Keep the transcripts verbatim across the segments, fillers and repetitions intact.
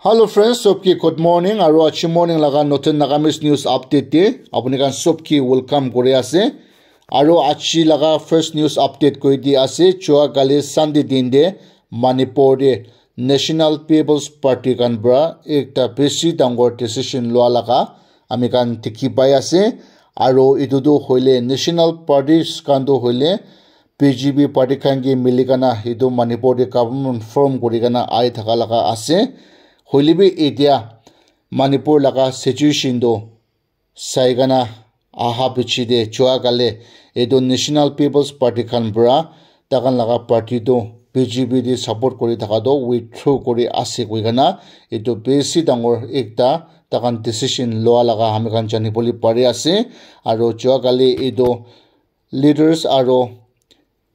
Hello friends, sob ki good morning. Aru achi morning laga notun Nagamese news update te apuni khan sob ki welcome kuri ase. Aru achi laga first news update koi di ase. Chua kali Sunday din de Manipur de National People's Party khan para ekta besi dangor decision lua laga ami khan dikhi pai ase. Aru etu tu hoile national parties khan tu hoile B J P party khan ke mili kana etu Manipur de government form kuri kana ai thaka laga ase. Hoile bi etia Manipur laga situation tu sai kana aha piche de chua kale etu National People's Party khan para takhan laga party tu B J P de support kuri thaka tu withdraw kuri ase koi kana etu besi dangor ekta takhan decision lua laga ami khan jani bole pari ase. Aru chua kale etu leaders aru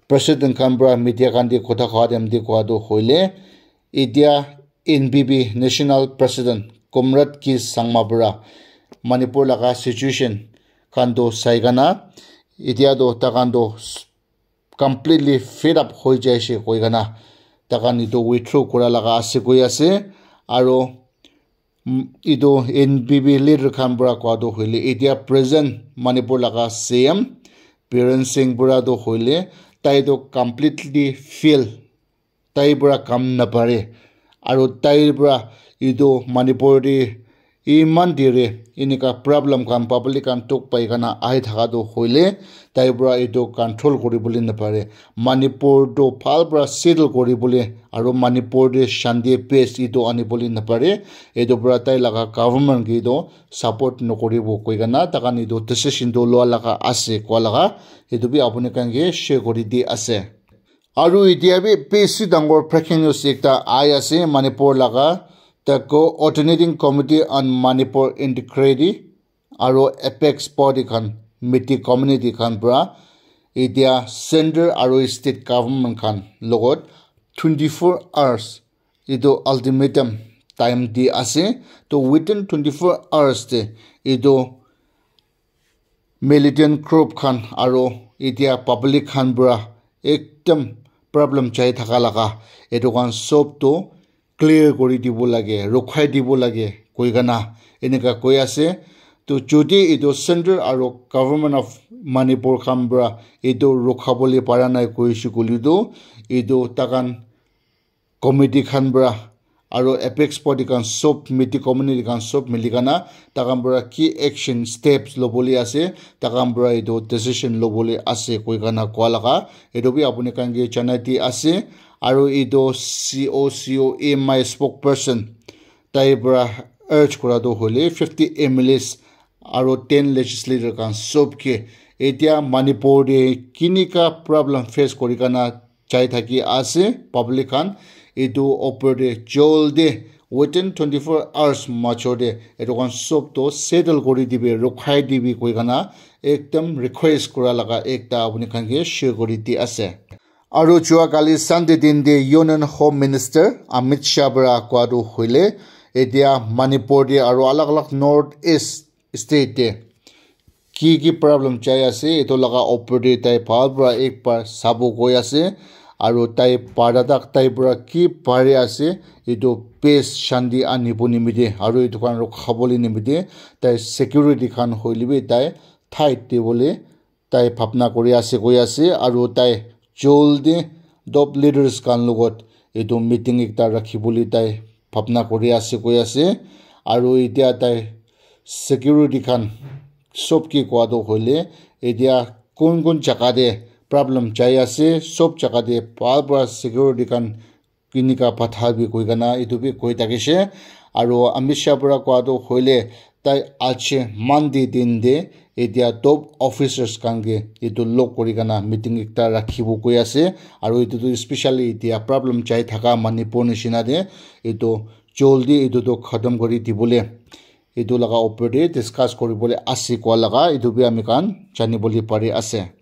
president khan para media khan de kotha koa time de koa tu hoile etia N P P national president Comrade K Sangma para Manipur laga situation khan tu sai kana etia tu takhan tu completely fed up hoi jaise koi kana takhan etu withdraw kura laga ase koi ase. Aru etu N P P leader khan para koa tu hoile etia present Manipur laga C M Biren Singh para tu hoile tai tu completely fail, tai para kam napare. Aru tai para etu Manipur de iman dire enika problem khan public khan tok pai kana ahi thaka tu hoile tai para etu control kuri bole napare. Manipur tu bhal para settle kuri bole aru Manipur de shanti peace etu ani bole napare. Etu para tai laga government ke etu support nokoribo koi kana takhan etu decision tu lua laga ase koa laga etu bi apuni khan ke share kuri di ase. Aru etia bi besi dangor breaking news ekta ai ase Manipur laga the coordinating committee on Manipur integrity aru apex body khan meeting community khan para etia center aru state government khan logot twenty four hours etu ultimatum time di ase. To within twenty four hours de etu militant group khan aru etia public khan para ekdam problem chai thaka laga etu khan sob tu clear kuri dibo lage, rukhai dibo lage koi kana enika koi ase. To jodi etu center aru government of Manipur khan para etu rukha bole para nai koise koile tu etu takhan committee khan para aru apex body khan sob meeting community khan sob mili kana takhan para ki action steps lobole ase takhan para etu decision lobole ase koi kana koa laga etu bi apuni khan ke janai di ase. Aru etu C O C O M I spokesperson tai para urge kura tu hoile fifty M L As aru ten legislator khan sob ke etia Manipur de kinika problem face kuri kana jai thaki ase public khan etu opor de jaldi within twenty four hours major de etu khan sob to settle kuri dibi rukhai dibi koi kana ekdam request kura laga ekta apuni khan ke share kuri di ase. Aru jua kali Sunday din de Union Home Minister Amit Shah para koa tu hoile etia Manipur de aru alag alag North East state de ki ki problem chai ase etu laga opor de tai bhal para ek bar sabo koi ase. Aru tai para tak tai para ki pari ase etu peace shanti anibo nimite aru etu khan rukha bole nimite tai security khan hoile bi tai tight de bole tai bhabna kuri ase koi ase aru tai jaldi top leaders khan logot etu meeting ekta rakhi bole tai bhabna kuri ase koi ase. Aru etia tai security khan sob ke koa tu hoile etia kun kun jaga de problem jai ase sob jaga de bhal para security khan kinika patha bi koi kana etu bi koi thakishe. Aru Amit Shah para koa tu hoile tai ache Monday din de etia top officers khan ke etu log kuri kana meeting ekta rakhibo koi ase. Aru etu tu specially etia problem chai thaka Manipur nishina de etu jaldi etu tu khatam kuri dibole etu laga opor de discuss kuri bole ase koa laga etu bi ami khan jani bole pari ase.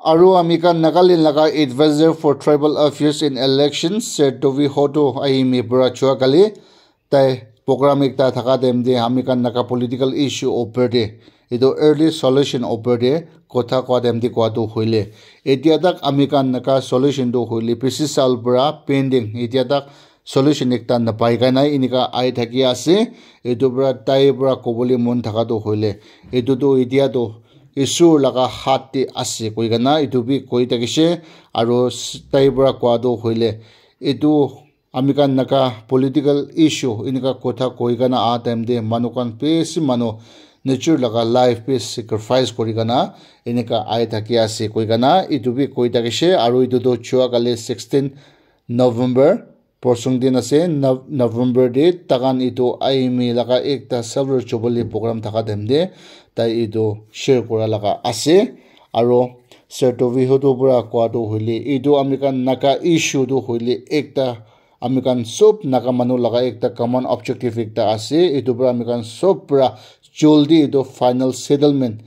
Aru ami khan Nagaland laga advisor for tribal affairs in elections, Sir Dovi Hoto Ayimi para jua kali tai program ekta thaka time de ami khan Naga political issue opor de etu early solution opor de kotha koa time de koa tu hoile etia tak ami khan Naga solution tu hoile bisi saal para pending etia tak solution ekta napai kena enika ai thaki ase. Etu para tai para kobole mon thaka toh hoile, etu toh etia toh Isor laga hath te ase koi kena etu bi koi thakishe. Aro s- tai para koa toh hoile, etu ami khan Naga political issue enika kotha koi kena aha time te manu khan bishi manu nature laga life bi sacrifice kuri kena enika ai thaki ase koi kena etu bi koi thakishe. Aro etu toh jua kali sixteen November, posong din ase, Nov- November te takan etu I M A laga ekta silver jubilee program thaka time te tai etu share kura laga ase. Aro Sir Tovi Hodo para koa toh hoile, etu ami khan Naga issue toh hoile ekta ami khan sob Naga manu laga ekta common objective ekta ase. Etu para ami khan sob para jaldi etu final settlement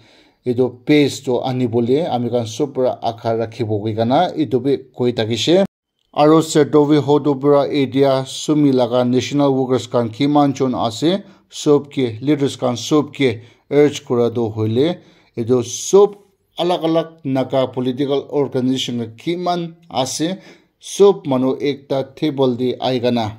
etu peace toh ani bole ami khan sob para akha rakhibo koi kena etu bi koi thakishe. Aro Sir Tovi Hodo para etia Sumi laga national workers khan kiman jon ase, sob ke leaders khan sob ke urge kura toh hoile, etu sob alag alag Naga political organization khan kiman ase, sob manu ekta table te ai kena,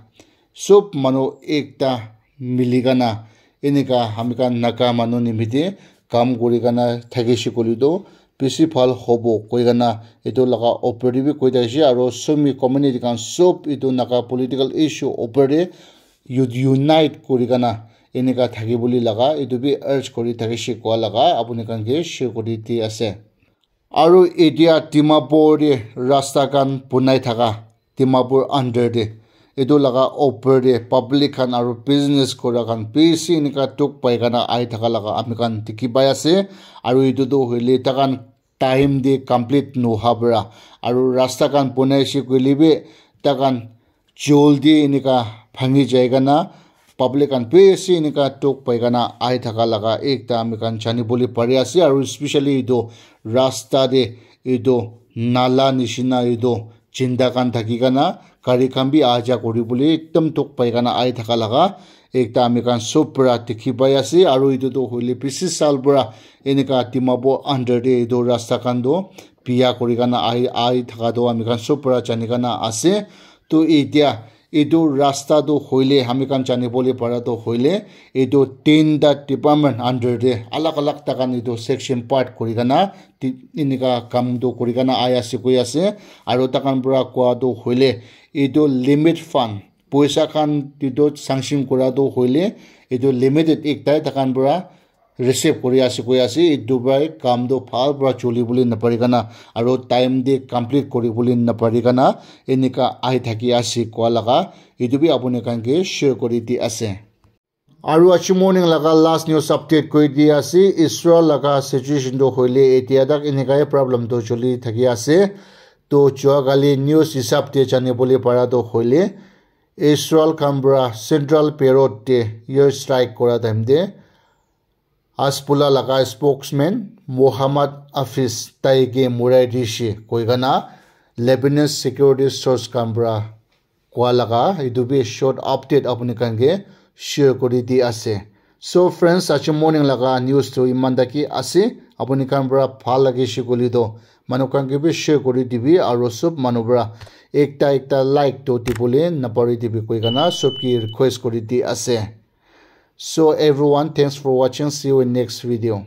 sob manu ekta mili kena, enika ami khan Naga manu nimite kam kuri kena thakishe koile toh bishi bhal hobo koi kena etu laga opor te bi koi thakishe. Aro Sumi community khan sob etu Naga political issue opor te u- unite kuri kena enika thaki bole laga etu bi urge kuri thakishe koa laga apuni khan ke share kuri di ase. Aro etia Dimapur te rasta khan bunai thaka, Dimapur under te, etu laga opor te public khan aro business kura khan bishi enika dukh pai kena ai thaka laga ami khan dikhi pai ase. Aro etu toh hoile takan time te complete noha para, aro rasta khan bunai she koile bi takan jaldi enika bhangi jai kena public khan bishi enika dukh pai kena ai thaka laga ekta ami khan jani bole pari ase. Aro especially etu rasta te etu nala nishina etu jinda khan thaki kena gari khan bi aha ja kuri bole ekdum dukh pai kena ai thaka laga ekta ami khan sob para dikhi pai ase. Aro etu toh hoile bishi saal para enika Dimapur under te etu rasta khan toh biya kuri kena ai ai thaka toh ami khan sob para jani kena ase. Toh etia etu rasta toh hoile ami khan jani bole para toh hoile etu tinta department under te alag alag takan etu section part kuri kena ti- enika kam toh kuri kena ai ase koi ase. Aro takan para koa toh hoile etu limit fund poisa khan etu sanction kura toh hoile etu limited ekta takan para receive kuri ase koi ase. Etu para kam toh bhal para choli bole napari kena aro time te complete kuri bole napari kena enika ai thaki ase koa laga etu bi apuni khan ke share kuri di ase. Aro aji morning laga last news update koi di ase. Israel laga situation toh hoile etia tak enika he problem toh choli thaki ase. Toh jua kali news hisab te jani bole para toh hoile Israel khan para central Beirut te air strike kura time te Hezbollah laga spokesman Mohammad Hafiz tai ke murai dishe koi kena Lebanese security source khan para koa laga etu bi short update apuni khan ke share kuri di ase. So friends, aji morning laga news toh eman taki ase. Apuni khan para bhal lagi she koile toh manu khan ke bi share kuri dibi aro sob manu para ekta ekta like toh dibole napari dibi koi kena sob ke request kuri di ase. So everyone, thanks for watching. See you in next video.